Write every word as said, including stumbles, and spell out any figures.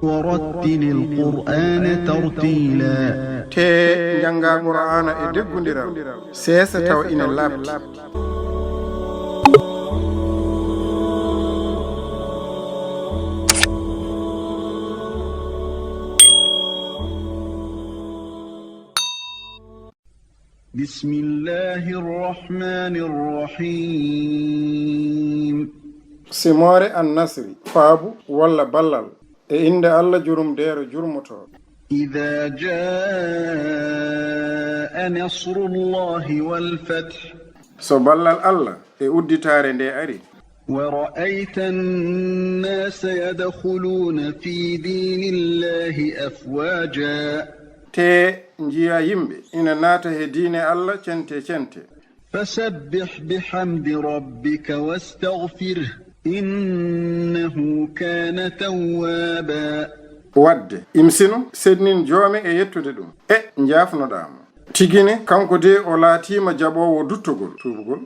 ورتل القرآن ترتيلا. Te njannga Qur'aana e deggundiral, seesa tawa ina laaɓti. بسم الله الرحمن الرحيم. Simoore An-Nasri, faabu walla ballal, e innde Alla jurumdeero jurmotooɗo. إذا جاء نصر الله والفتح. So ballal Alla e udditaare nde ari. ورأيت الناس يدخلون في دين الله أفواجا. Te njiya yimɓe ina naata he diine Alla cente cente. فسبح بحمد ربك واستغفره إنه كان توابا. Wadde, imsinu, sennin joome e yettude ɗum. E njaafnoɗaa mo. Tigi ne, kanko de o laatiima jaɓoowo duttogol, tuubugol.